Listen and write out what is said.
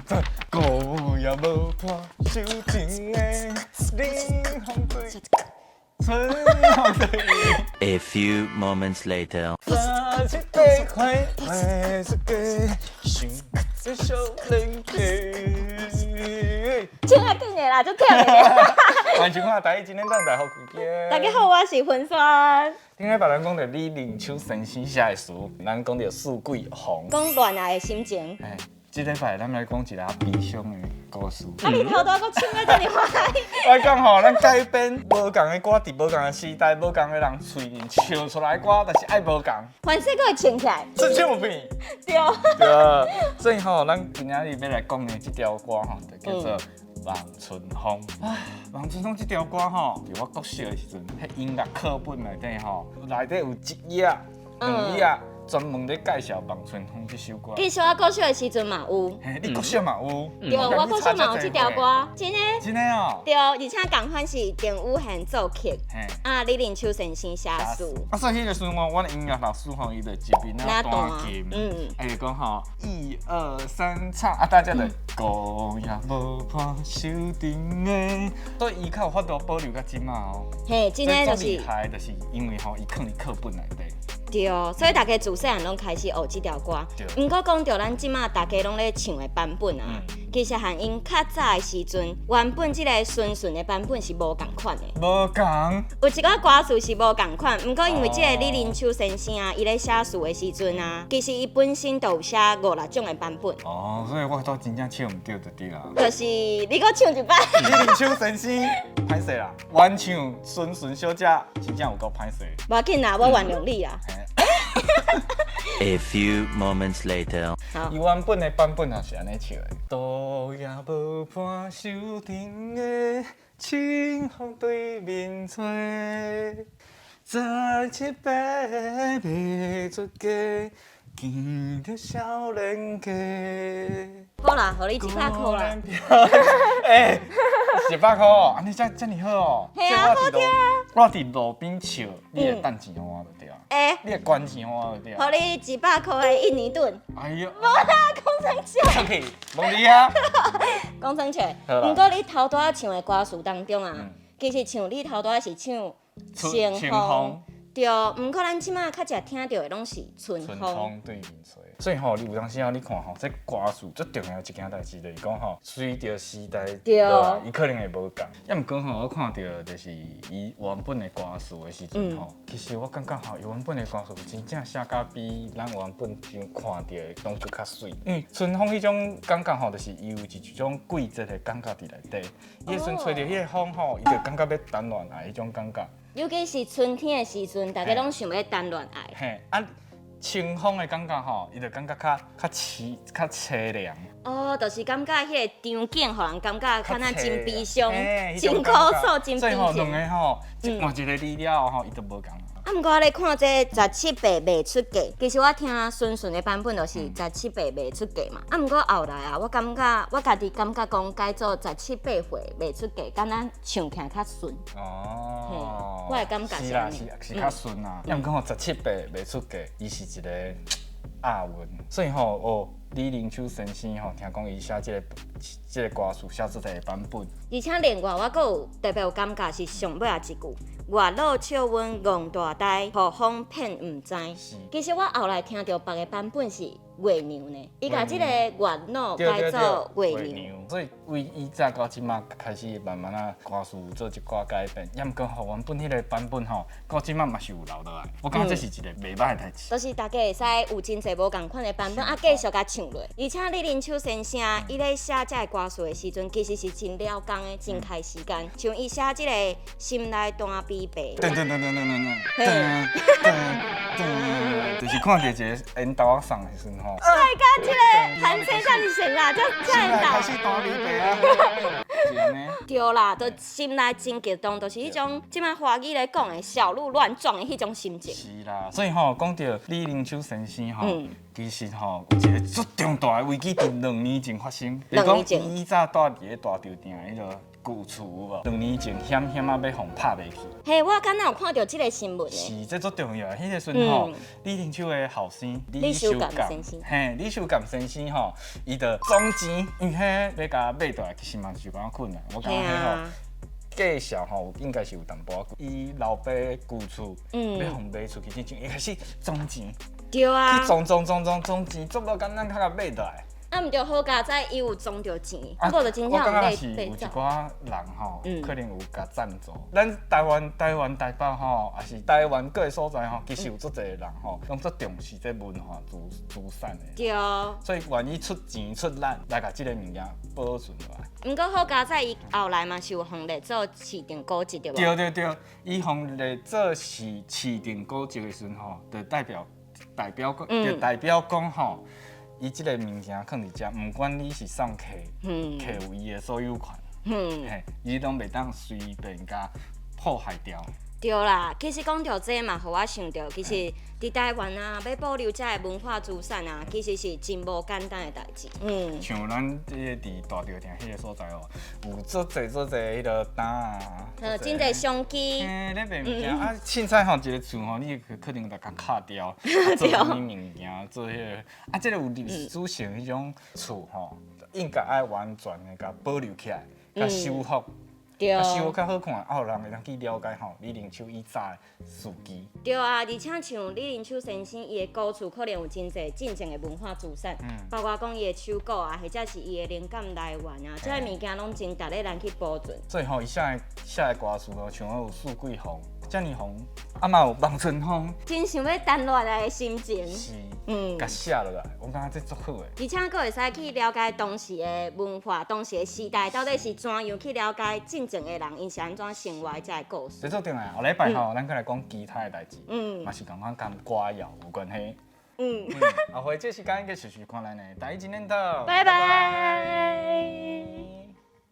噔，孤夜無伴守情的冷風對，春風對。 A few moments later. 17八歲袂出嫁，想這少年家。唱較緊的啦，足忝的。歡迎收看《台語真簡單》，大家好，大家好，我是雲萱。頂禮拜咱講著李玲秋先生寫的詞，咱講著四季風。講戀愛的心情。哎，這禮拜咱來講一個悲傷的故事。啊，你頭拄仔閣唱得這麼歡喜。我講吼，咱改編無仝的歌，佇無仝的時代、無仝的人喙面唱出來的歌，但是愛無仝。反正閣會唱起來。真唱有變。對。對啊，所以吼，咱今仔日欲來講的這條歌吼，就叫做《望春風》。啊，《望春風》這條歌吼，佇我國小的時陣，彼音樂課本內底吼，內底有一頁、兩頁，專門咧介紹《望春風》這首歌。其實我國小的時陣嘛有。嘿，你國小嘛有？對，我國小嘛有這條歌，真的。真的哦。對，而且仝款是鄧宇賢作曲，啊，李玲秋先生寫詞。啊，所以彼個時陣我阮的音樂老師吼，伊就一邊仔彈琴，啊，伊就講吼，一二三唱，啊，大家就孤夜無伴守陣的，所以伊較有法度保留到這馬哦。嘿，真的就是。厲害，就是因為吼，伊囥佇課本內底。對，所以大家自細漢攏開始學這條歌。毋過講著咱這馬大家攏咧唱的版本啊，其實和𪜶較早的時陣，原本這個純純的版本是無仝款的。無仝。有一寡歌詞是無仝款，毋過因為這個李玲秋先生啊，伊咧寫詞的時陣啊，其實伊本身就有寫五六種的版本。哦，所以我都真正唱毋著就對啊。就是你閣唱一擺。李玲秋先生，歹勢啦，原唱純純小姐真正有夠歹勢。無要緊啦，我原諒你啦。 A few moments later. 伊原本的版本也是按呢唱的。倒也無伴守陣的，清風對面吹。17八欲出嫁，見著少年家。好啦，予你100箍啦。欸，100箍，按呢遮遮爾好哦。嘿啊，好聽。我佇路邊笑，你會趁錢予我就對啊。欸。你會捐錢予我就對啊。予你100箍的印尼盾。哎呦。無啦，講生笑。出去，無理啊。講生笑。毋過你頭拄仔唱的歌詞當中啊，其實像你頭拄仔是唱清風。對，毋過咱這馬較濟聽著的攏是春風。春風對面吹。所以吼，你有當時啊，你看吼，這歌詞最重要一件代誌就是講吼，隨著時代落來，伊可能會無仝。抑毋過吼，我看著就是伊原本的歌詞的時陣吼，其實我感覺吼，伊原本的歌詞真正寫甲比咱原本想看著的攏閣較媠。因為春風彼種感覺吼，就是伊有一種季節的感覺佇內底。伊彼時陣吹著彼個風吼，伊就感覺欲談戀愛彼種感覺。尤其是春天的時陣，大家攏想欲談戀愛。嘿，啊，清風的感覺吼，伊就感覺較較凄較凄涼。哦，就是感覺彼個場景，予人感覺敢若真悲傷、真苦楚、真所以吼，悲兩個吼，換一個字了後吼，伊就無仝。啊，毋過我咧看這十七八袂出嫁，其實我聽純純的版本就是十七八袂出嫁嘛。啊，毋過後來啊，我感覺我家己感覺講改做十七八歲袂出嫁，敢若唱起來較順。哦，我的感覺是啦，是較順啦。抑毋過吼，十七八袂出嫁，伊是一個押韻，所以吼哦，李玲秋先生吼，聽講伊寫這個歌詞寫出來的版本。而且另外我閣有特別有感覺是上尾仔一句。月老笑阮戇大呆，予風騙毋知。其實我後來聽著別个版本是月娘呢，伊共這個月老改做月娘。所以為以早到這馬開始慢慢仔歌詞做一寡改變，抑毋過吼原本彼個版本吼，到這馬嘛是有留落來。我感覺這是一個袂䆀的代誌。就是大家會使有真濟無仝款的版本，啊，繼續共唱落。而且李玲秋先生伊咧寫這个歌詞的時陣，其實是真了工的，真開時間。像伊寫這個心內單悲白。噔噔噔噔噔噔噔噔，就是看著一個緣投仔送的時陣吼。大家這個韓星遮爾神啦，遮遮緣投。開始單悲白啊！對啦，就心內真激動，就是彼種這馬華語咧講的小鹿亂撞的彼種心情。是啦，所以吼，講著李玲秋先生吼，其實吼，有一個足重大的危機佇兩年前發生。兩年前。就是講伊以早蹛佇咧大稻埕彼個舊厝有無？兩年前險險仔欲予拍袂去。嘿，我敢若有看著這個新聞呢。是，這足重要的。彼個時陣吼，李廷秋的後生李修感先生，嘿，李修感先生吼，伊就裝錢，因為彼欲共買倒來，其實嘛是有寡困難。我感覺彼吼介紹吼，應該是有淡薄仔。伊老爸舊厝，欲予賣出去之前，伊開始裝錢。對啊。去裝裝裝裝裝錢，足無簡單，較共買倒來。啊，毋對，好佳哉，伊有裝著錢，啊，無就真正我感覺買是有一走。寡人吼，可能有共贊助。咱台灣、台灣台北吼，抑是台灣各个所在吼，其實有足濟人吼，攏足重視這文化資資產的。所以願意出錢出力來共這个物件保存落來。毋過好佳哉，伊後來嘛是有予列做市定古蹟對無？對對對，伊予列做是市定古蹟的時陣吼，就代表代表就代表講吼，伊這個物件囥佇遮，毋管你是送客，客有伊的所有權，嘿，伊攏袂當隨便共破壞掉。對啦，其實講著這嘛，予我想著，其實佇台灣啊，欲保留這个文化資產啊，其實是真無簡單的代誌。像咱這個佇大稻埕彼個所在哦，有足濟足濟彼個擔啊，真濟商機。嘿，咧賣物件啊，凊彩吼一個厝吼，你可能就共敲掉，做啥物物件，做彼个啊，這个有歷史性彼種厝吼，應該愛完全的共保留起來，共修復。啊，修較好看，啊，予人會當去了解吼李玲秋以早的事跡。對啊，而且像李林秋先生伊的古厝，可能有真濟進前的文化資產，包括講伊的手稿啊，或者是伊的靈感來源啊，這个物件攏真值得咱去保存。所以吼，伊寫的寫的歌詞吼，像有四季風、遮爾風，啊嘛有望春風，真想欲談戀愛的心情。是，共寫落來，我感覺這足好的。而且閣會使去了解當時的文化、當時的時代到底是怎樣去了解進前的人，𪜶是按怎生活這个故事。這足重要，後禮拜吼，咱閣來講其他的代誌，嘛是仝款佮歌謠有關係。後回這時間繼續收看咱的台語真練透。拜拜。